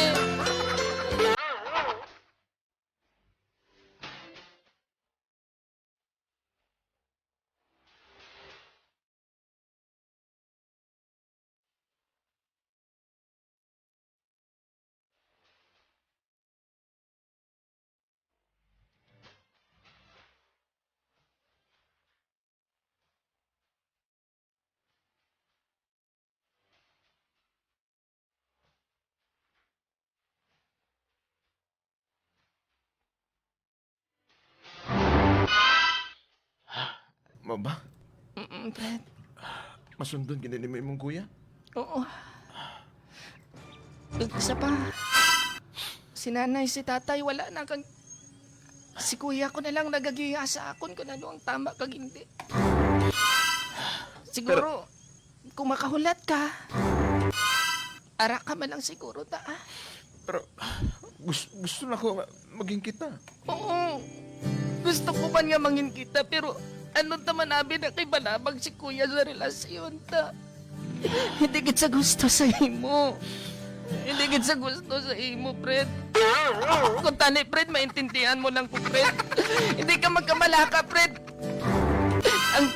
Mao ba? Mm, Fred. Masundon gid nimo imong kuya? Oo. Ug isa pa, si nanay, si tatay, wala na kag si kuya ko na lang nagagiya sa akon kung ano ang tama kag hindi. Siguro, kung makahulat ka, ara ka man lang siguro ta, ah. Pero gus-, gusto na ko nga maging kita. Oo. Gusto ko man nga mangin kita, pero ano ta man abi na kay balabag si kuya sa relasyon ta. Hindi gid sa gusto sa imo. Hindi gid sa gusto sa imo, Fred. Kung tani, Fred, maintindihan mo lang ko, Fred. Hindi ka magkabalaka, Fred. Ang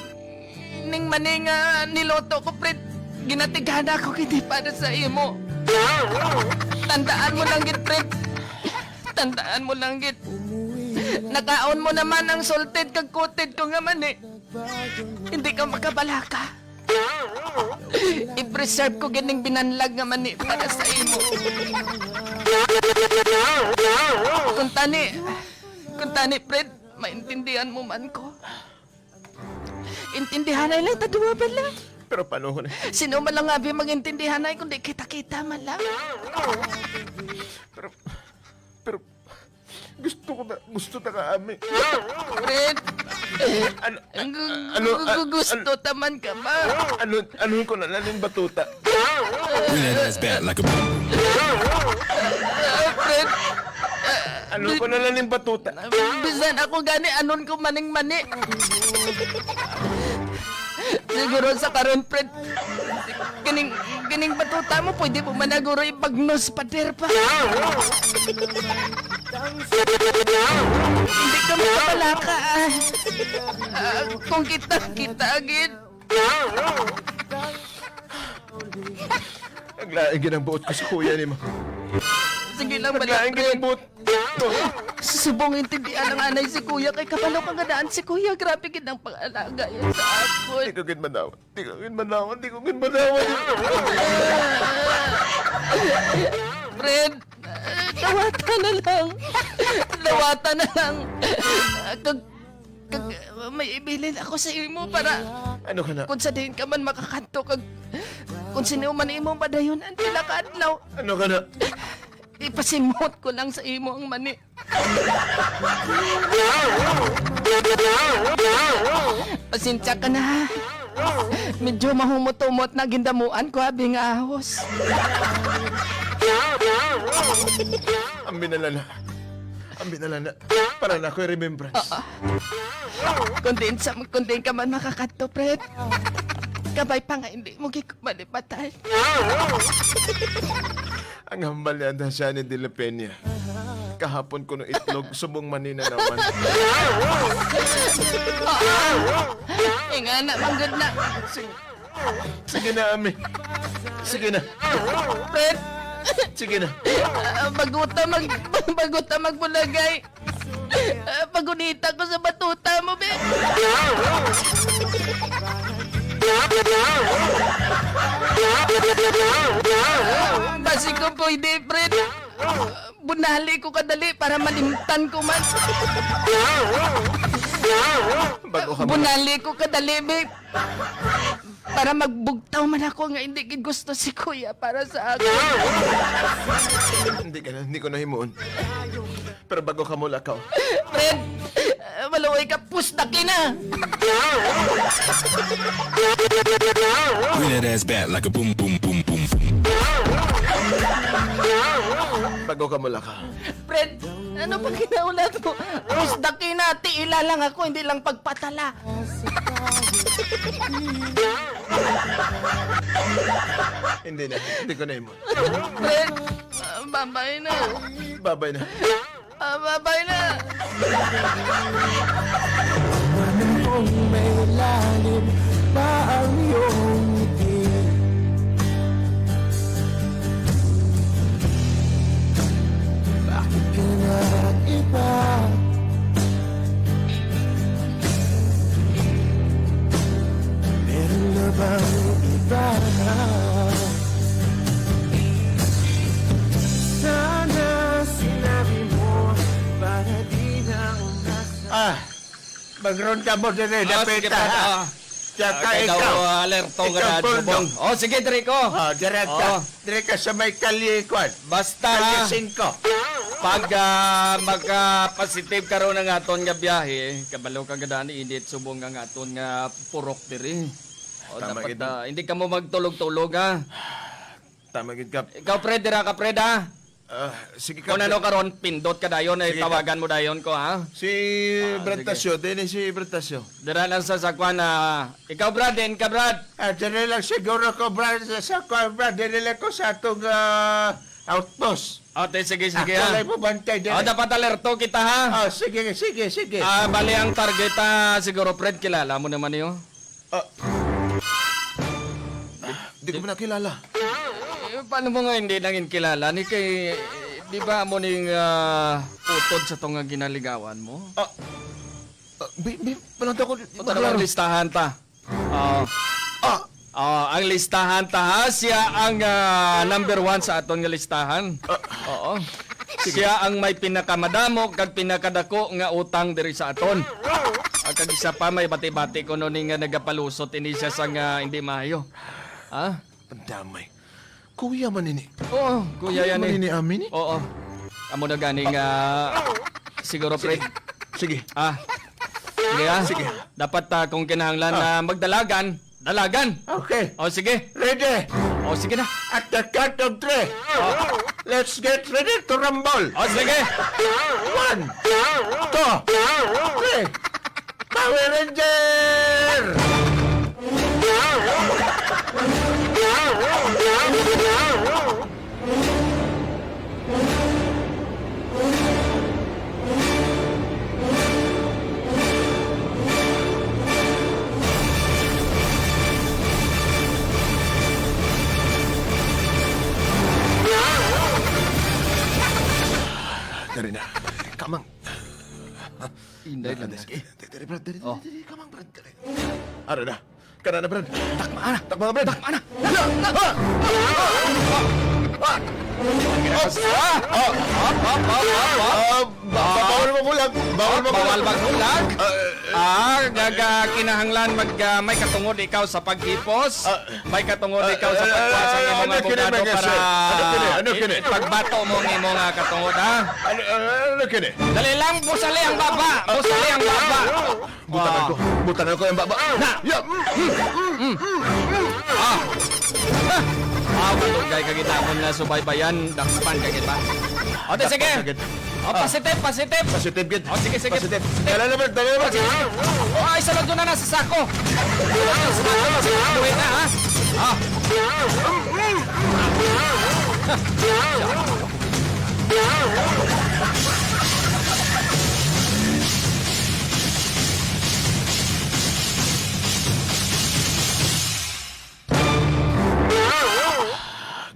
ning mani nga niluto ko, Fred, ginatighana ko gid para sa imo. Tandaan mo lang gid, Fred. Tandaan mo lang gid. Nakaon mo naman ang salted kag coated ko nga mani. Hindi ka makabalaka. I-preserve ko gid ning binanlag nga mani para sa imo. Kung tani, kung tani, Fred, maintindihan mo man ko. Intindihanay lang ta duha bala. Pero paano ko na? Sino man lang abi mag-intindihanay kung di kita-kita man lang? Pero, pero, gusto ko na, gusto ta ka, Ami. Fred! Ano, Gu-, ano, gu-, gu-, an-, gusto ta man ka ba? Ano, ano ko na lang yung batuta? Win that ass back like a boom. Ah, Fred! Ano ko na lang yung batuta? Bisan ako gani, anon ko maning mani. Siguro sa karon, Fred, kining, kining batuta mo, pwede mo man naguro ipagnos, pader pa. Hindi ka makabalaka, ah. Ah, kung kita, kita agad. Naglain gid ang buot ko sa kuya nimo. Sige lang, Naglain gid ang buot. Subong intindihan ang anay si kuya, kay kabalo ka nga daan si kuya. Grabe gid ang pag-alaga yan sa akon. Di ko gid manawan. Di ko gid manawan. Di ko gid manawan. Fred, dawata na lang. Dawata na lang. Kag, kag, may ibilin ako sa imo para Ano ka na? Kung sa diin ka man makakadto, kag kung sino man imo padayon ang pila ka adlaw. Ano ka na? Ipasimhot ko lang sa imo ang mani. Pasensya ka na, ha? Medyo mahumot-humot na gindamuan ko, abi nga ahos. Ambi na lang na. Ambi na lang na. Para na ako'y remembrance. Oo. Kung diin sa, kung diin ka man makakadto, Fred. Kabay pa nga hindi mo gid ko malipatan. Ang hambal ni Anda siya ni De La Peña. Kahapon kuno itlog, subong mani na naman. Ingana, manggod na. Sige, sige na, Ami. Sige na. Fred! Sige na. Ah, baguta mag-, baguta magbulagay. Ah, pagunita ko sa batuta mo, be. Basi ko pwede, Fred. Bunali ko kadali para malimtan ko man. Bago ka Bunali ko kadali, be. Para magbugtaw man ako nga hindi gid gusto si Kuya para sa ako. Hindi ka na, hindi ko na himuon. Pero bago ka mulakaw. Fred, maluoy ka, pustaki na! Bring that ass back like a boom, boom, boom, boom, boom. Bago ka mulakaw. Fred, Ano pa kinaulat mo? Mas daki na, tiila lang ako, hindi lang pagpatala. Hindi na, hindi ko na imo. Fred, ah, babay na. Babay na. Ah, babay na. Manang kung may lalim pa ang iyong ngiti, bakit ka nag-iba? Meron na bang iba? Sana sinabi mo para di na umasa. Ah, magron ka mo diri, ah, sige, dapita, Brad, ha? Ah. Tsaka ah, kay ikaw, daw, ah, alerto ka ikaw, na, Puldo. Bubong. Oh, sige, diri ko. Ah, diri ka. Oh. Diri ka sa may kalye, kwan. Basta, kalye ha? Singko. Pag, ah, magka-positive karon ang aton nga biyahe, kabalo ka gani init subong ang aton nga purok diri. O, tama dapat, gid. Ah, hindi ka mo magtulog-tulog, ha? Tama gid, Kap. Ikaw, Fred, dira ka, Fred, ha? Ah, sige, Kap. Kung ano karon, pindot ka dayon, eh, sige, Kap. Tawagan mo dayon ko, ha? Si ah, Brad sige. Tasyo, din si Brad Tasyo. Dira lang sa sakwan, ah. Ikaw, Brad, din ka, Brad. Ah, diri lang siguro ko, Brad, sa sakwan, Brad. Diri lang ko sa atong, ah, outpost. O, te, sige, sige, ako ha. Lang mo bantay diri. O, dapat alerto kita, ha? Ah, sige, sige, sige. Ah, bali ang target, ah, siguro, Fred, kilala mo naman yun. Ah. Di ko man nakilala. Eh, paano mo nga hindi nangin kilala ni kay, eh, di ba mo ning, ah, utod sa tong nga ginaligawan mo? Ah. Ah, bi-, bi-, paano ako, o, talagang listahan ta. Oo. Ah. Oo, ang listahan ta, ha? Siya ang, ah, number one sa aton nga listahan. Ah. Oo. Sige. Siya ang may pinakamadamo kag pinakadako nga utang diri sa aton. Ah, kag isa pa, may bati-bati kuno ni nga nagapalusot ini siya sa nga hindi maayo. Ha? Ang damay. Kuya man ini. Oo, kuya. Kuya yan man eh. Ini amin eh. Oo. Amo na gani nga siguro, pre. Sige. Sige. Ah. Sige, ah. Sige. Dapat, ah, kung kinahanglan, ah, na magdalagan, dalagan. Okay. O, sige. Ready? O, sige na. At the count of three, o, let's get ready to rumble. O, sige. One, two, three. Power Ranger! Dali na. Kamang. Inday lang. Dali, dali, Brad. Dali, dali, dali. Kamang, Brad. Dali. Ara na. Kana na, Brad. Takma na. Takma na, Brad. Takma na. Ah! Ah! Ah! Ah! Ah! Ah! Ah! Ah! Ba-, ba-, bawal maghulag. Bawal maghulag. Bawal maghulag? Ah, eh, eh. Ah, gaga, kinahanglan mag, ah, may katungod ikaw sa paghipos. Ah. May katungod ikaw sa pagkuha sa imong abogado para i-, ipagbato mo ang imong, ah, katungod, ha? Ano, ano, ano kini? Dali lang, busali ang baba. Busali ang baba. Butangan ko. Butangan ko ang baba. Na. Ya. Mm, mm, mm, mm, mm. Ah. Ah. Ah, matugay ka gid namon nga subaybayan, dakpan ka gid ba? O, di, sige. Dakpan ka gid. O, positive, positive. Positive gid. O, sige, sige. Positive. Dala naman, dala naman. O, sige, sige. O, ay, salad ko na nasa sako. Sa sako, sa sako, ha? Ah.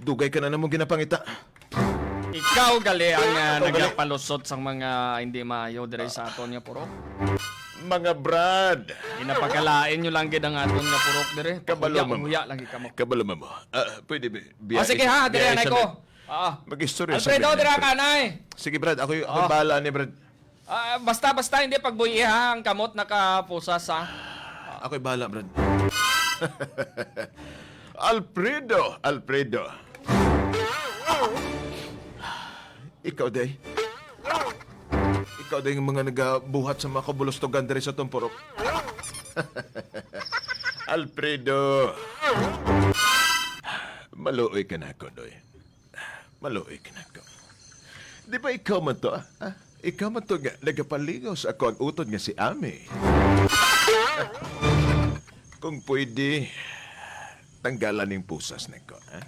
Dugay ka na namo ginapangita. Ikaw gali ang, ah, nagapalusot sang mga hindi maayo diri sa aton nga purok. Mga brad. Ginapakalain nyo lang gid ang aton nga purok diri. Kabalo mo. Pahuya-huya lagi kamo. Kabalo mo. Ah, pwede bi-, biya. O, sige ha, diri anay ko. Oo. Mag-istorya sa Alfredo, dira ka, anay. Sige, brad, ako, ako bahala ni, brad. Ah, basta, basta hindi pagbuyiha ang kamot nakapusas, ha? Ako'y bahala, Brad. Alfredo, Alfredo. Ikaw, day. Ikaw, day, ang mga nagabuhat sa mga kabulustogan diri sa tumpurok. Alfredo. Maluoy ka na ako, doy. Maluoy ka na ko. Di ba ikaw man to, ah? Ah? Ikaw man to nga nagapaligaw sa ako ang utod nga si Ami. Kung pwede, tanggalan ning pusas nako, ha?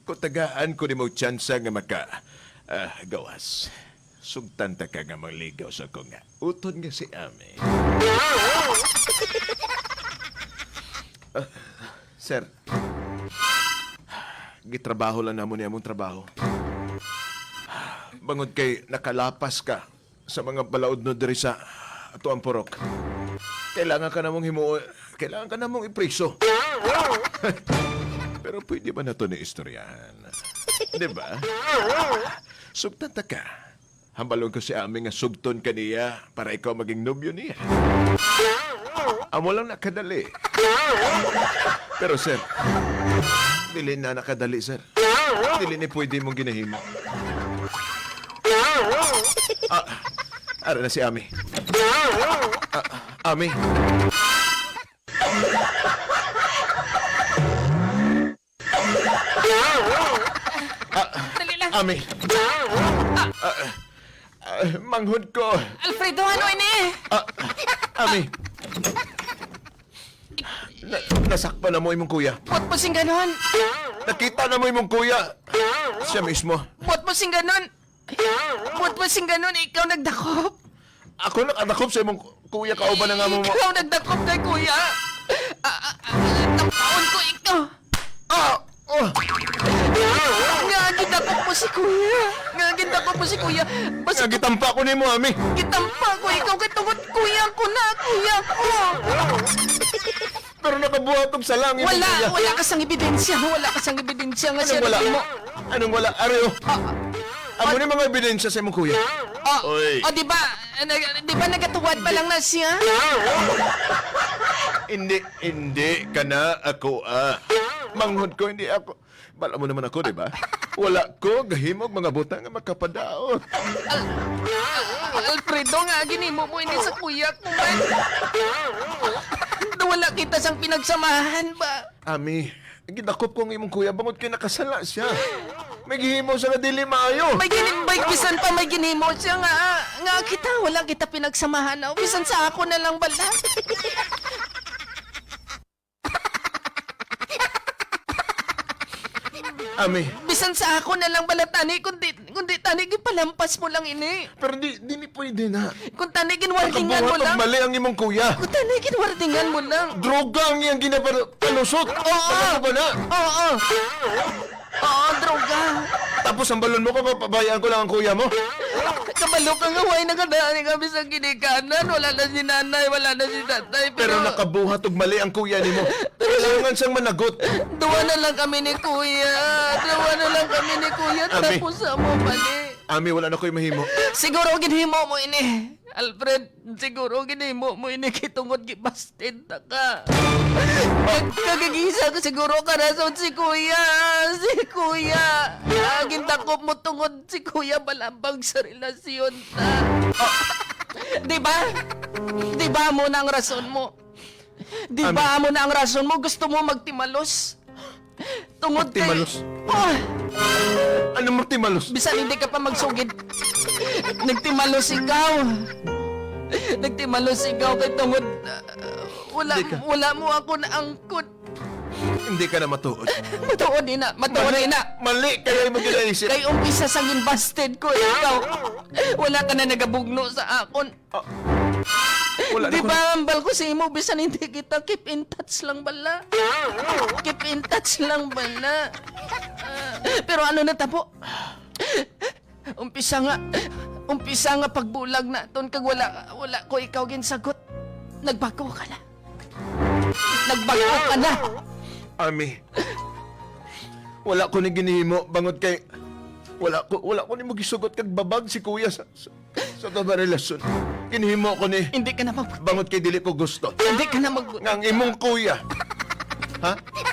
Kung tagaan ko nimo tsansa nga maka, ah, gawas, sugtan ta ka nga mangligaw sa ako nga utod nga si Ami. Ah, sir, gitrabaho lang namo ni among trabaho. Bangod kay nakalapas ka sa mga balaod no diri sa ato ang purok. Kailangan ka namong himo, kailangan ka namong ipriso. Pero pwede ba nato ni istoryahan? Di ba? Sugtan ta ka. Hambalon ko si Ami nga sugton ka niya para ikaw maging nobyo niya. Amo lang nakadali. Pero, sir, dili na nakadali, sir. Dili ni pwede mong ginahimo. Ah, ara na si Ami. Ah, Ami. Ah, Dali lang. Ami. Ah, ah, manghod ko. Alfredo, ano ini? Ah, Ami. Na, nasakpan na mo imong kuya. Buot mo sing ganon. Nakita na mo imong kuya. Siya mismo. Buot mo sing ganon. Buot mo sing ganon, ikaw nagdakop. Ako nakadakop sa imong ku-, kuya, kauban na nga mo mo. Ikaw nagdakop kay kuya. Ah, ah, ah, tampaon ko ikaw. Ah! Oh! Nga gidakop mo si kuya. Nga gidakop mo si kuya. Basta Nga gitampa ko nimo, Ami. Gitampa ko ikaw kay tungod kuya ko na, kuya ko. Pero nakabuhat og sala ang imong Wala, kuya. Wala ka sang ebidensya, wala ka sang ebidensya nga Anong siya wala? nagimo. Anong wala? Ari, oh. Ah, Amo ni mga ebidensya sa imong kuya. Ah, Oy. Ah, di ba? Nag-, di ba nagatuwad pa lang na siya? Hindi, hindi ka na ako, ah. Manghod ko, hindi ako. Bala mo naman ako, di ba? Wala ko gahimog mga butang nga makapadaot. Al-, Alfredo, nga ginimo mo ini sa kuya ko, man. Wala kita sang pinagsamahan ba? Ami, gidakop ko ang imong kuya bangod kay nakasala siya. May gihimo siya nga dili maayo. May gini-, may bisan pa may ginimo siya nga, nga kita, wala kita pinagsamahan, oh. Bisan sa ako na lang bala. Ami. Bisan sa ako na lang bala, tani, kundi, kundi tani, gipalampas mo lang ini. Pero di, di ni pwede na. Kung tani, ginwardingan mo Nakabuhat og lang. mali ang imong kuya. Kung tani, ginwardingan mo lang. Droga ang iyang ginapalusot. Oo. Alam mo ba na? Oo. Oo, droga. Tapos ang balon mo ko, pabayaan ko lang ang kuya mo? Kabalo ka nga, way nakadaan kami sa ginikanan. Wala na si nanay, wala na si tatay. Pero Pero nakabuhat og mali ang kuya nimo. Kailangan siyang managot. Duwa na lang kami ni kuya. Duwa na lang kami ni kuya. Ami. Tapos sa mo mali. Ami, wala na ko'y mahimo. Siguro ginhimo mo ini. Alfred, siguro ginhimo mo ini kay tungod gibasted na ka. Nagkagigisa ka siguro ka rason si kuya. Si kuya. Ah, gindakop mo tungod si kuya balabag sa relasyon ta. Di ba? Di ba mo na ang rason mo? Di Ano? ba amo na ang rason mo? Gusto mo magtimalos? Tungod kay Magtimalos? Ah! Ano magtimalos? Bisan hindi ka pa magsugid. Nagtimalos ikaw. Nagtimalos ikaw kay tungod, ah, wala, Hindi ka. wala mo ako naangkon. Hindi ka na matuod. Matuod ina, matuod Mali, ina. mali kaya mo ginaisip. Kay umpisa sa ginbasted ko ikaw. Wala ka na nagabugno sa akon. Ah, wala na Di ko ba na- ambal ko sa imo, bisan hindi kita, keep in touch lang bala. Keep in touch lang bala. Ah, pero ano na tabo? Umpisa nga, umpisa nga pagbulag naton kag wala, wala ko ikaw ginsagot. Nagbago ka na. Nagbago ka na. Ami, wala ko ni ginhimo bangod kay wala ko, wala ko nimo gisugot kag babag si kuya sa, sa, sa ato nga relasyon. Ginhimo ko ni Hindi ka na mag- bangod kay dili ko gusto Hindi ka na mag- nga ang imong kuya, ha?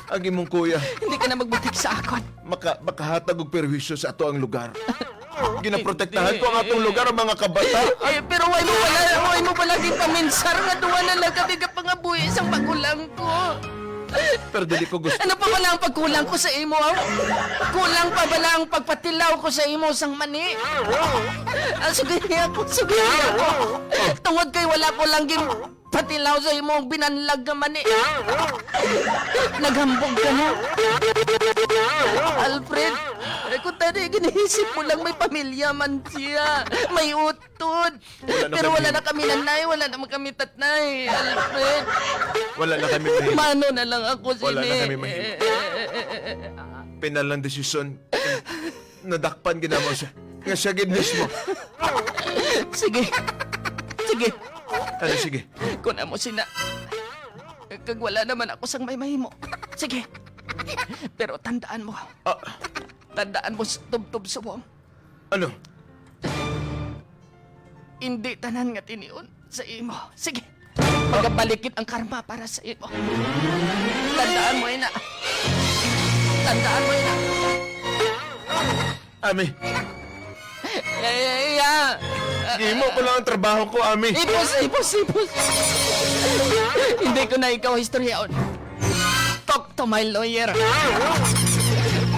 Ang imong kuya Hindi ka na magbutig sa akon. maka, makahatag og perwisyo sa ato ang lugar. Ginaprotektahan ko ang atong lugar, ang mga kabata. Eh, pero why mo pala, why mo pala gipaminsar nga duwa na lang kami ka pangabuhi sang magulang ko? Pero dili ko gusto. Ano pa bala ang pagkulang ko sa imo, ah? Kulang pa bala ang pagpatilaw ko sa imo sang mani? Ah, sugihi ako, sugihi ako. Tungod kay wala ko lang gin patilaw sa imong binanlag nga mani. Naghambog ka na. Alfred, eh, kung tani, ginihisip mo lang may pamilya man siya. May utod. Wala na Pero kami wala na kami nanay, wala naman kami tatnay, Alfred. Wala na kami mahimo. Mano na lang ako Wala na sini. kami mahimo. Pinal ng desisyon. Nadakpan gid namo siya. Nga siya gid mismo. Sige. Sige. Ano, sige? Kung amo sina. Kag wala naman ako sang may mahimo. Sige. Pero tandaan mo. Ah. Tandaan mo, s-, tubtob subong. Ano? Hindi tanan nga tinion sa imo. Sige. Magabalikid ang karma para sa imo. Tandaan mo, ina. Tandaan mo, ina. Ami. Eh, iya. Gihimo ko lang ang trabaho ko, Ami. Ipos, ipos, ipos. Hindi ko na ikaw istoryaon. Talk to my lawyer.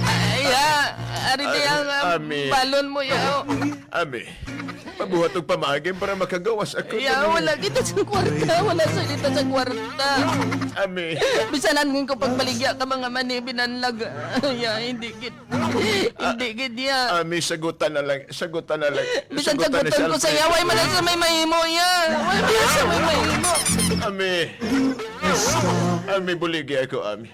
Ay, ah, ari di ang, ah, Ami. balon mo, ya. Ami, pabuhat og pamaagi para makagawas ako. Ya, Ami. wala kita sa kwarta. Wala sa kita sa kwarta. Ami. Bisan anhin ko pagbaligya ka mga mani binanlag. Ya, hindi gid. Hindi gid, ya. Ami, sagutan na lang. Sagutan na lang. Bisan Sagutan na si sagutan ko sa Alfred. iya, way man sa may mahimo, ya. Way man sa may mahimo. Ami. Ami, buligi ako, Ami.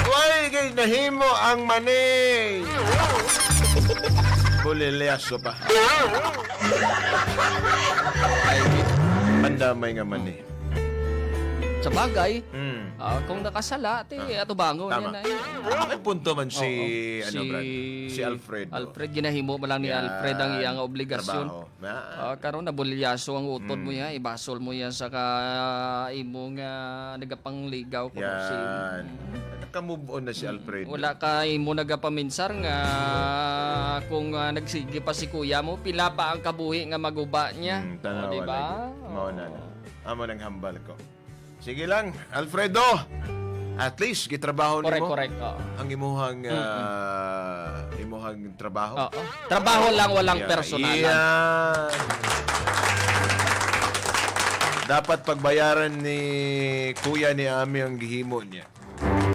Way gid nahimo ang mani. Bulilyaso pa. Ay, pandamay nga mani. Sa bagay, Hmm. ah, kung nakasala, ti, Ah. atubangon Tama. niya na eh. May punto man si, Oo. ano, Si Brad? Si Alfred. Alfred, ginahimo man lang ni Yan. Alfred ang iyang obligasyon. Trabaho. Ah. Ah, karon nabulyaso ang utod mo Mm. yan, ibasol mo yan sa ka imo nga nagapangligaw ko si Yan. Naka-move on na si Mm. Alfred. Wala ka imo nagapaminsar nga kung, ah, nagsige pa si kuya mo, pila pa ang kabuhi nga maguba niya. Mm, tanawa O, di ba? lagi. Mao na na. Oo. Amo nang hambal ko. Sige lang, Alfredo. At least gitrabaho Correct, nimo correct, oo. ang imuhang, Mm-mm. ah, imuhang trabaho. Oo. Trabaho lang, walang Yeah, personalan. yeah. Dapat pagbayaran ni Kuya ni Ami ang gihimo niya.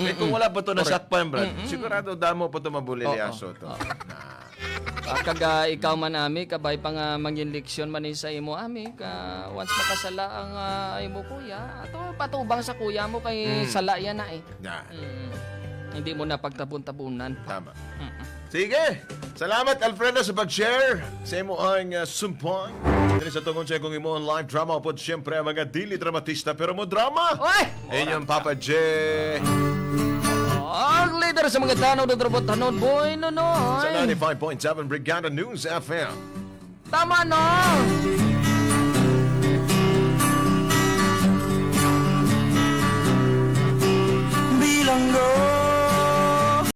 Eh, kung Mm-mm. wala pa to Correct. nasakpan, Brad, Mm-mm. sigurado damo pa to mabulilyaso Oo. to. Oo. Na. Ah, kag, ah, ikaw man, Ami, kabay pa nga mangin leksyon man ni sa imo, Ami, ka once makasala ang, ah, imo kuya, ato patubang sa kuya mo kay Mm. sala yan na eh. Na. Mm. Hindi mo na pagtabon-tabunan. Tama. Mm. Sige. Salamat, Alfredo, sa pag-share sa imo ang, ah, sumpong. Diri sa tungod sa akong imo ang live drama, upod siyempre ang mga dili dramatista, pero mo drama. Oy! Inyong Papa J. Ang leader sa mga tanod at robot tanod, Boy Nonoy. Sa ninety-five point seven Brigada News F M. Tama na!